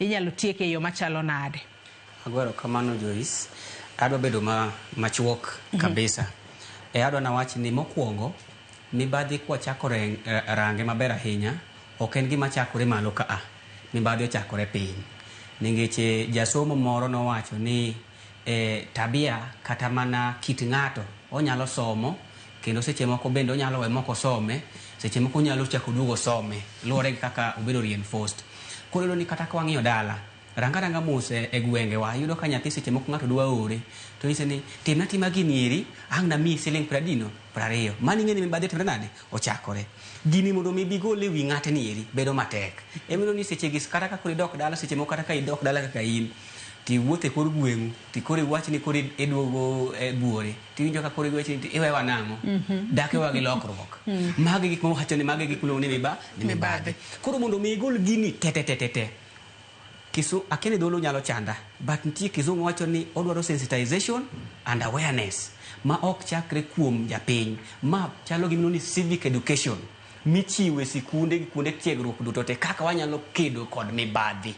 Inyalo tieke e yo machalo nade? Ago erokamano, Joyce. Adwa bedo machuok kabisa. Adwa nawach ni mokwongo, mibadhi kwachako range maber ahinya, ok en gima chakore malo ka a. Mibadhi ochakore piny. Nikech jasomo moro nowacho ni tabia kata mana kit ng'ato onyalo somo kendo seche moko bende onyalo we mok osome, seche moko onyalo chako duogo some, luwore gi kaka obedo reinforced. Koro iyudo ni kata ka wang'iyo dala, ranga ranga mos e gwengewa, iyudo ka nyathi seche moko ng'ato dwa ore, to inyise ni timna tima gini eri, ang' namiyi siling pradino, 20. Mano ing'e ni mibadhi otimre nade? Ochakore. Gini mondo mi bigol e wi ng'atni eri, bedo matek. Ema ni seche gi kata ka koro idok dala, seche moko kata ka idok dala kaka in, tiwuotho e kor gweng'u, ti koro iwach ni koro iduogo e buore, tiwinjo ka koro iwacho ni iwewa nang'o? Dak iwewa gi lokruok. Magi gik mawacho ni magi gik miluongo ni ni mibadhi. Koro mondo mi igol gini te te te te te, akia ni dholuo nyalo chanda, but nitie kizungu wacho ni odwaro sensitization and awareness ma ok chakre kuom japiny. Ma chalo gi miluongo ni civic education michiwo e sikunde gi kuonde tiegruok duto te kaka wanyalo kedo kod mibadhi.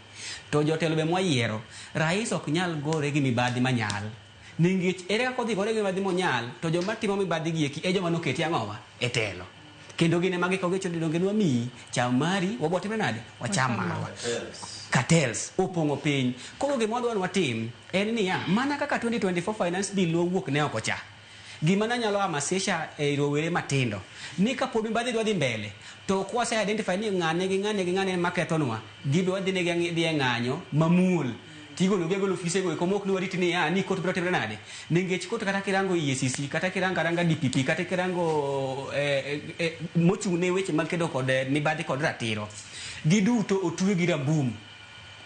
To jotelo be mwayiero, rais ok nyal gore gi mibadhi manyal. Nikech ere kaka odhi gore gi mibadhi monyal, to joma timo mibadhi gi eki e joma noketi ang'owa? E telo. Kendo gin ema gikawo giwacho ni donge nwamiyi, cham mari, wabo watimre nade? Wacham marwa. Cartels opong'o piny. Koro gima wadwa ni watim en niya, mana kaka 2024 finance bill nowuok ne oko cha, gima nanyalo hamasisha e rowere matindo ni kapod mibadhi dwa dhi mbele to kwase identify ni ng'ane gi ng'ane gi ng'ane makethonwa, gibe wadhi negi dhi e ng'anyo mamuol tigolo gi agola ofise go eko mok ni warit ni ni kot biro timre nade, nikech kot kata kirango EACC, kata kirango aranga DPP, kata kirango mochung' ne weche mag kedo kod mibadhi kod ratiro, giduto otwe gi rambum.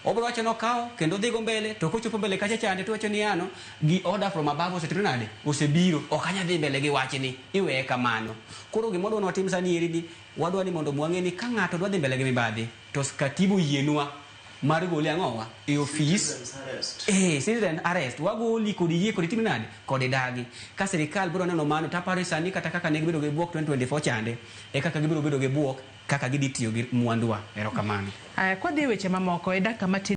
Obiro wacho nokawo kendo odhigo mbele, to kochopo mbele kacha chande to wacho ni ano gi order from above osetimre nade, osebiro, ok anyal dhi mbele gi wachni, iweye kamano. Koro gima wadwa ni watim sani eri ni wadwa ni mondo wang'e ni ka ng'ato dwa dhi mbele gi mibadhi to katiba oyienwa mar gole ang'owa e ofis, citizen arrest, wagoli kod yie kod itim nade kod idagi. Ka sirikal biro neno mano, taparo ni sani kata kaka ne gibedo gi buok 2024 chande e kaka gibiro bedo gi buok kaka gidhi tiyo gi mwanduwa. Erokamano. Aya, kwadhi e weche mamoko e dakika matin.